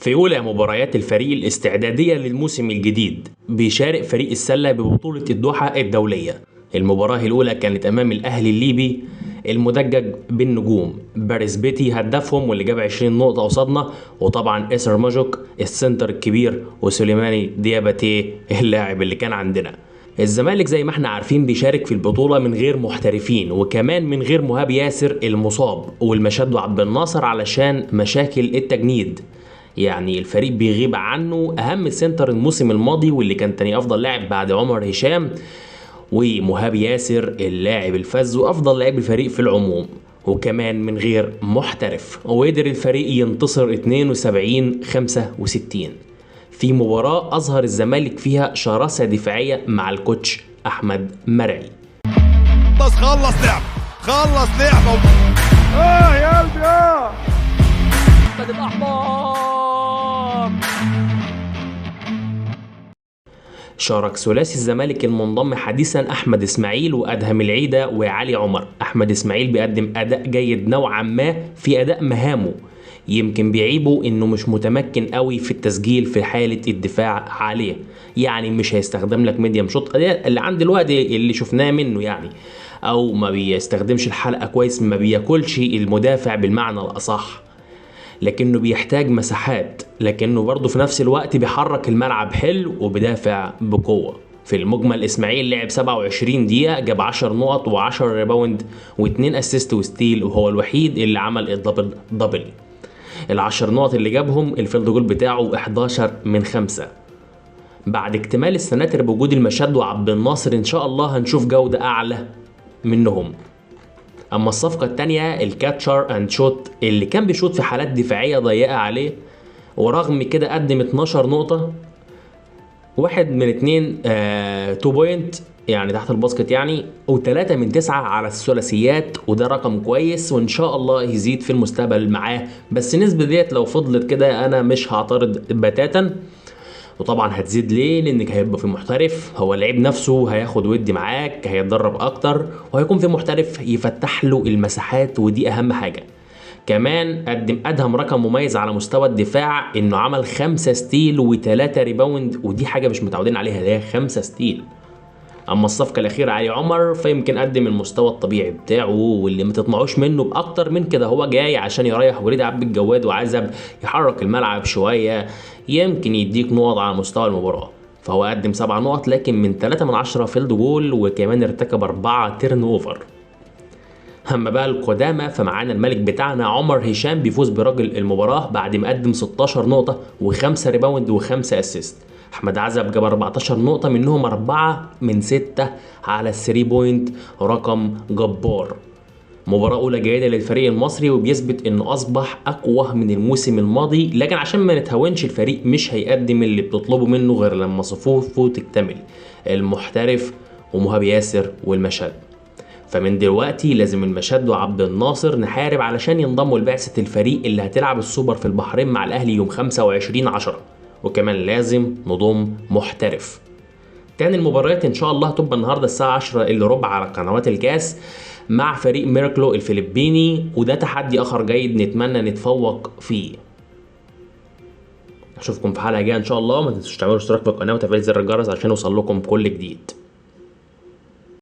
في أولى مباريات الفريق الاستعدادية للموسم الجديد بيشارك فريق السلة ببطولة الدوحة الدولية. المباراة الأولى كانت أمام الأهلي الليبي المدجج بالنجوم، باريس بيتي هدفهم واللي جاب 20 نقطة قصادنا، وطبعا إسر ماجوك ال center الكبير، وسليماني دياباتي اللاعب اللي كان عندنا. الزمالك زي ما احنا عارفين بيشارك في البطولة من غير محترفين، وكمان من غير مهاب ياسر المصاب والمشد عبد الناصر علشان مشاكل التجنيد. يعني الفريق بيغيب عنه أهم center الموسم الماضي واللي كان تاني أفضل لاعب بعد عمر هشام، ومهاب ياسر اللاعب الفذ وأفضل لاعب الفريق في العموم، وكمان من غير محترف. وقدر الفريق ينتصر 72-65 في مباراة أظهر الزمالك فيها شراسة دفاعية مع الكوتش أحمد مرعي. بس خلص لعب، خلص لعبة. يا قلبي أحمد الأحمر. شارك ثلاثي الزمالك المنضم حديثا أحمد إسماعيل وأدهم العيدة وعلي عمر. أحمد إسماعيل بيقدم أداء جيد نوعا ما في أداء مهامه، يمكن بيعيبه انه مش متمكن قوي في التسجيل في حالة الدفاع عليه، يعني مش هيستخدم لك medium shot اللي عند الوقت اللي شفناه منه يعني، او ما بيستخدمش الحلقة كويس، ما بياكلش المدافع بالمعنى الاصح، لكنه بيحتاج مساحات، لكنه برضه في نفس الوقت بيحرك الملعب حلو وبيدافع بقوة. في المجمل اسماعيل لعب 27 دقيقة، جاب 10 نقط و10 rebound و2 assist و steal، وهو الوحيد اللي عمل ال double double. ال10 نقط اللي جابهم ال field goal بتاعه 11 من 5. بعد اكتمال السناتر بوجود المشد وعبد الناصر ان شاء الله هنشوف جودة اعلى منهم. اما الصفقة التانية ال catch and shoot اللي كان بيشوط في حالات دفاعية ضيقة عليه، ورغم كده قدم 12 نقطة، 1 من 2 2 point يعني تحت ال basket يعني، و3 من 9 على الثلاثيات، وده رقم كويس وان شاء الله يزيد في المستقبل معاه، بس النسبة ديت لو فضلت كده انا مش هعترض بتاتا. وطبعا هتزيد ليه؟ لانك هيبقى في محترف، هو اللعيب نفسه هياخد ودي معاك، هيتدرب اكتر، وهيكون في محترف يفتح له المساحات، ودي اهم حاجة. كمان قدم ادهم رقم مميز على مستوى الدفاع، انه عمل 5 steal و3 rebound، ودي حاجة مش متعودين عليها، ده 5 steal. اما الصفقة الاخيرة علي عمر فيمكن قدم المستوى الطبيعي بتاعه واللي ما تطمعوش منه باكتر من كده، هو جاي عشان يريح وليد عبد الجواد وعزب، يحرك الملعب شوية، يمكن يديك نقط على مستوى المباراة. فهو قدم 7 نقط لكن من 3 من 10 field goal، وكمان ارتكب 4 turnover. اما بقى القدامى فمعانا الملك بتاعنا عمر هشام بيفوز برجل المباراة بعد ما قدم 16 نقطة و5 rebound و5 assist. احمد عزب جاب 14 نقطة منهم 4 من 6 على ال three point، رقم جبار. مباراة أولى جيدة للفريق المصري وبيثبت إنه أصبح أقوى من الموسم الماضي، لكن عشان ما نتهونش الفريق مش هيقدم اللي بتطلبه منه غير لما صفوفه تكتمل، المحترف ومهاب ياسر والمشد. فمن دلوقتي لازم المشد وعبد الناصر نحارب علشان ينضموا لبعثة الفريق اللي هتلعب السوبر في البحرين مع الأهلي يوم 25/10، وكمان لازم نضم محترف. تاني المباريات ان شاء الله هتبقى النهارده الساعة 9:45 على قنوات الكاس مع فريق ميركلو الفلبيني، وده تحدي اخر جيد نتمنى نتفوق فيه. اشوفكم في حلقة جاية ان شاء الله، ما تنسوش تعملوا اشتراك في القناة وتفعيل زر الجرس عشان يوصل لكم كل جديد.